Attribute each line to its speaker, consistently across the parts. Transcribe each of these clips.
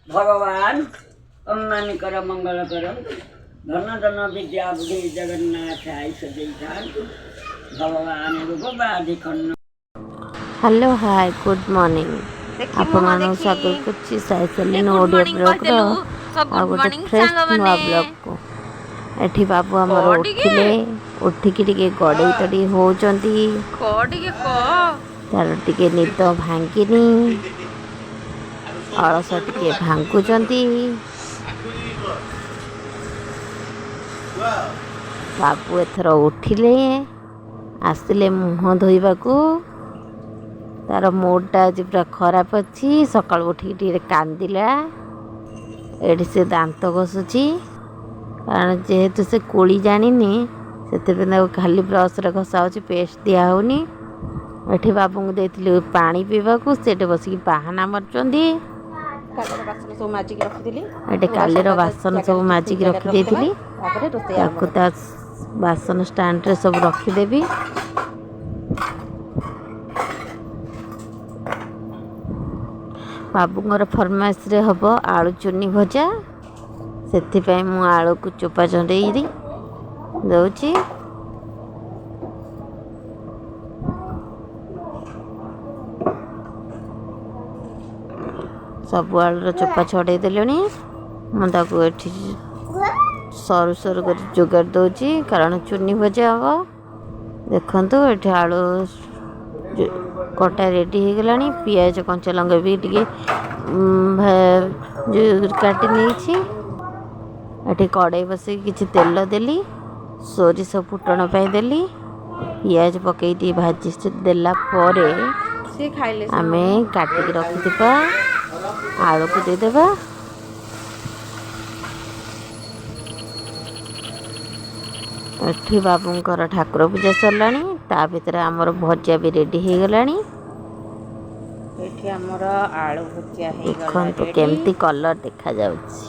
Speaker 1: ଭଗବାନ ତମମାନଙ୍କର ମଙ୍ଗଳ କରନ୍ତୁ। ଧନ ଜନ ବିଦ୍ୟା ବୁଦ୍ଧି ଜଗନ୍ନାଥ ଆୟୁଷ ଦେଇଥାନ୍ତୁ। ଭଗବାନ ରୋଗ ବ୍ୟାଧି ଖଣ୍ଡ
Speaker 2: ହ୍ୟାଲୋ, ହାଏ, ଗୁଡ୍ ମର୍ଣ୍ଣିଂ।
Speaker 3: ଦେଖି ମୁହଁ
Speaker 2: ଆପଣମାନଙ୍କୁ
Speaker 3: ଦେଖି।
Speaker 2: ସ୍ୱାଗତ କରୁଛି ସାଇ
Speaker 3: ଏ
Speaker 2: ସେଲିନ
Speaker 3: ଗୁଡ୍
Speaker 2: ଓଡ଼ିଆ
Speaker 3: ମର୍ଣ୍ଣିଂ
Speaker 2: ବ୍ଲଗ୍ର
Speaker 3: କହିଦେଲୁ।
Speaker 2: ଆଉ
Speaker 3: ଗୁଡ୍
Speaker 2: ଗୋଟେ
Speaker 3: ମର୍ଣ୍ଣିଂ
Speaker 2: ଫ୍ରେଶ୍ ନୂଆ
Speaker 3: ସାଙ୍ଗମାନେ।
Speaker 2: ବ୍ଲଗ୍କୁ। ଏଠି ବାବୁ ଆମର
Speaker 3: କହ ଟିକେ।
Speaker 2: ଉଠିଲେ, ଉଠିକି ଟିକେ ଗଡ଼େଇ ତଡ଼େଇ ହେଉଛନ୍ତି।
Speaker 3: କହ ଟିକେ, କହ।
Speaker 2: ତାର ଟିକେ ନିଦ ଭାଙ୍ଗିନି, ଅଳସ ଟିକେ ଭାଙ୍ଗୁଛନ୍ତି। ବାବୁ ଏଥର ଉଠିଲେ, ଆସିଲେ ମୁହଁ ଧୋଇବାକୁ। ତାର ମୁଡ଼ଟା ଆଜି ପୁରା ଖରାପ ଅଛି। ସକାଳୁ ଉଠିକି ଟିକେ କାନ୍ଦିଲା। ଏଠି ସେ ଦାନ୍ତ ଘଷୁଛି, କାରଣ ଯେହେତୁ ସେ କୁଳି ଜାଣିନି, ସେଥିପାଇଁ ତାକୁ ଖାଲି ବ୍ରସ୍ରେ ଘଷା ହେଉଛି, ପେଷ୍ଟ ଦିଆହେଉନି। ଏଠି ବାବୁଙ୍କୁ ଦେଇଥିଲି ପାଣି ପିଇବାକୁ, ସେଠି ବସିକି ବାହାନା ମାରୁଛନ୍ତି।
Speaker 4: କାଲିର ବାସନ ସବୁ ମାଜିକି ରଖିଥିଲି।
Speaker 2: ଏଠି କାଲିର ବାସନ ସବୁ ମାଜିକି ରଖିଦେଇଥିଲି।
Speaker 4: ତାପରେ ରୋଷେଇ ଆରମ୍ଭ
Speaker 2: ତାକୁ ତା ବାସନ ଷ୍ଟାଣ୍ଡରେ ସବୁ ରଖିଦେବି। ବାବୁଙ୍କର ଫରମାଇଶରେ ହେବ ଆଳୁ ଚୁନି ଭଜା, ସେଥିପାଇଁ ମୁଁ ଆଳୁକୁ ଚୋପା ଛଡ଼େଇ ଦେଉଛି। ସବୁ ଆଳୁର ଚୋପା ଛଡ଼େଇ ଦେଲେଣି। ମୁଁ ତାକୁ ଏଠି ସରୁ ସରୁ କରି ଯୋଗାଡ଼ ଦେଉଛି, କାରଣ ଚୁନି ଭଜା ହେବ। ଦେଖନ୍ତୁ, ଏଠି ଆଳୁ କଟା ରେଡ଼ି ହେଇଗଲାଣି। ପିଆଜ କଞ୍ଚା ଲଙ୍କା ବି ଟିକେ କାଟି ନେଇଛି। ଏଠି କଡ଼େଇ ବସେଇକି କିଛି ତେଲ ଦେଲି, ସୋରିଷ ଫୁଟଣ ପାଇଁ ଦେଲି। ପିଆଜ ପକେଇ ଟିକେ ଭାଜି ଦେଲା ପରେ
Speaker 4: ସିଏ ଖାଇଲେ।
Speaker 2: ଆମେ କାଟିକି ରଖିଥିବା ଆଳୁକୁ ଦେଇଦେବା। ଏଠି ବାବୁଙ୍କର ଠାକୁର ପୂଜା ସରିଲାଣି, ତା ଭିତରେ ଆମର ଭଜା ବି ରେଡ଼ି ହେଇଗଲାଣି।
Speaker 4: ଏଠି ଆମର ଆଳୁ ଭଜା ହେଇଗଲା
Speaker 2: ଦେଖନ୍ତୁ
Speaker 4: ରେଡ଼ି।
Speaker 2: କେମିତି କଲର୍ ଦେଖାଯାଉଛି।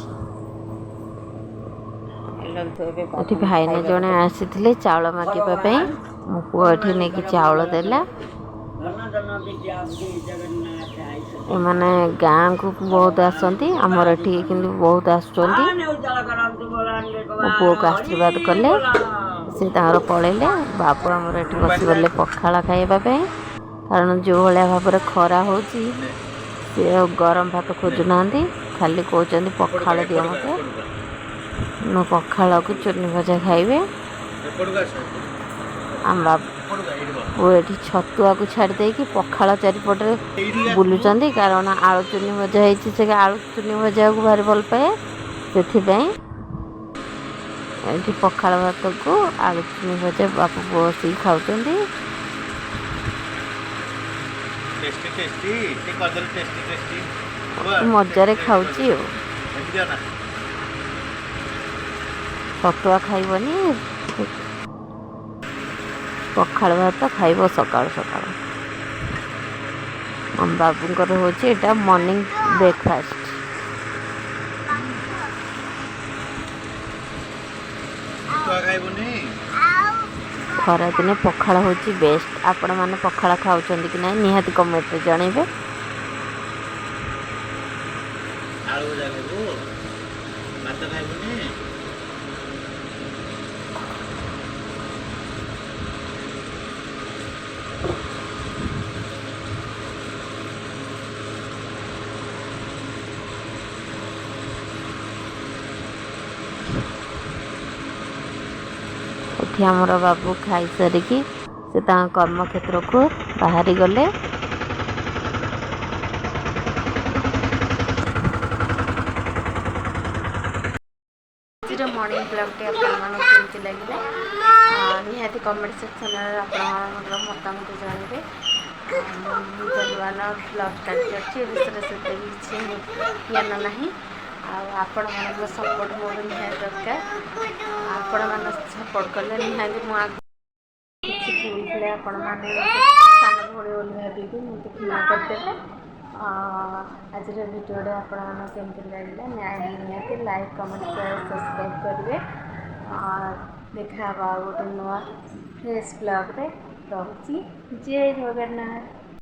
Speaker 4: ଚାଲନ୍ତୁ ଏବେ
Speaker 2: ଏଠି
Speaker 4: ବାବୁଙ୍କୁ
Speaker 2: ଭାଇନା
Speaker 4: ଖାଇବାକୁ
Speaker 2: ଜଣେ
Speaker 4: ଦେବା।
Speaker 2: ଆସିଥିଲେ ଚାଉଳ ମାଗିବା ପାଇଁ। ମୋ ପୁଅ ଏଠି ନେଇକି ଚାଉଳ ଦେଲା।
Speaker 1: ଧନ ଜନ ବିଦ୍ୟା ବୁଦ୍ଧି ଜଗନ୍ନାଥ ଆୟୁଷ।
Speaker 2: ଏମାନେ ଗାଁକୁ ବହୁତ ଆସନ୍ତି, ଆମର ଏଠି କିନ୍ତୁ ବହୁତ ଆସୁଛନ୍ତି। ମୋ ପୁଅକୁ ଆଶୀର୍ବାଦ କଲେ, ସେ ତାଙ୍କର ପଳେଇଲେ। ବାବୁ ଆମର ଏଠି ବସିଗଲେ ପଖାଳ ଖାଇବା ପାଇଁ, କାରଣ ଯେଉଁ ଭଳିଆ ଭାବରେ ଖରା ହେଉଛି, ସେ ଆଉ ଗରମ ଭାତ ଖୋଜୁନାହାନ୍ତି, ଖାଲି କହୁଛନ୍ତି ପଖାଳ ଦିଅ ମୋତେ। ମୁଁ ପଖାଳକୁ ଚୁନି ଭଜା ଖାଇବେ। ଆମ ବାବୁ ଏଠି ଛତୁଆକୁ ଛାଡ଼ି ଦେଇକି ପଖାଳ ଚାରିପଟରେ ବୁଲୁଛନ୍ତି, କାରଣ ଆଳୁ ଚୁନି ଭଜା ହେଇଛି। ସେ ଆଳୁ ଚୁନି ଭଜାକୁ ଭାରି ଭଲ ପାଏ, ସେଥିପାଇଁ ଏଠି ପଖାଳ ଭାତକୁ ଆଳୁ ଚୁନି ଭଜା ବାପ ପୁଅ ବସିକି ଖାଉଛନ୍ତି।
Speaker 5: ଟେଷ୍ଟି ଟେଷ୍ଟି ଟିକେ କରିଦେଲେ, ଟେଷ୍ଟି ଟେଷ୍ଟି।
Speaker 2: ମଜାରେ ଖାଉଛି। ଆଉ
Speaker 5: ଏମିତି ନା।
Speaker 2: ଛତୁଆ ଖାଇବନି, ପଖାଳ ଭାତ ଖାଇବ ସକାଳୁ ସକାଳୁ। ଆମ ବାବୁଙ୍କର ହେଉଛି ଏଇଟା ମର୍ଣ୍ଣିଂ ବ୍ରେକଫାଷ୍ଟ।
Speaker 5: ଛତୁଆ ଖାଇବୁନି?
Speaker 2: ଖରାଦିନେ ପଖାଳ ହେଉଛି ବେଷ୍ଟ। ଆପଣମାନେ ପଖାଳ ଖାଉଛନ୍ତି କି ନାହିଁ, ନିହାତି କମେଣ୍ଟରେ ଜଣାଇବେ।
Speaker 5: ଆଳୁ ଭଜା ଖାଇବୁ, ଭାତ ଖାଇବୁନି?
Speaker 2: ଏଠି ଆମର ବାବୁ ଖାଇସାରିକି ସେ ତାଙ୍କ କର୍ମକ୍ଷେତ୍ରକୁ ବାହାରି ଗଲେ।
Speaker 4: ଆଜିର ମର୍ଣ୍ଣିଂ ବ୍ଲଗ୍ଟି ଆପଣମାନଙ୍କୁ କେମିତି ଲାଗିଲା, ନିହାତି କମେଣ୍ଟ ସେକ୍ସନରେ ଆପଣମାନଙ୍କର ମତାମତ ଜଣାଇବେ। ମୁଁ ତ ନୂଆ ନୂଆ ବ୍ଲଗ୍ ଷ୍ଟାର୍ଟ କରିଛି, ଏ ବିଷୟରେ ସେତେ ବି କିଛି ଜ୍ଞାନ ନାହିଁ। ଆଉ ଆପଣମାନଙ୍କ ସପୋର୍ଟ ମୋର ନିହାତି ଦରକାର। ଆପଣମାନେ ସପୋର୍ଟ କଲେ ନିହାତି ମୁଁ ଆଗକୁ କିଛି ଭୁଲ ଥିଲେ ଆପଣମାନେ ମୋତେ ସାନ ଭଉଣୀ ବୋଲି ଭାବିକି ମୋତେ କ୍ଷମା କରିଦେବେ। ଆଜିର ଭିଡ଼ିଓଟା ଆପଣମାନଙ୍କୁ କେମିତି ଲାଗିଲା, ନିହାତି ଲାଇକ୍, କମେଣ୍ଟ, ସେୟାର, ସବସ୍କ୍ରାଇବ୍ କରିବେ। ଦେଖା ହେବ ଆଉ ଗୋଟେ ନୂଆ ଫ୍ରେଶ୍ ବ୍ଲଗ୍ରେ। ରହୁଛି, ଜୟ ଜଗନ୍ନାଥ।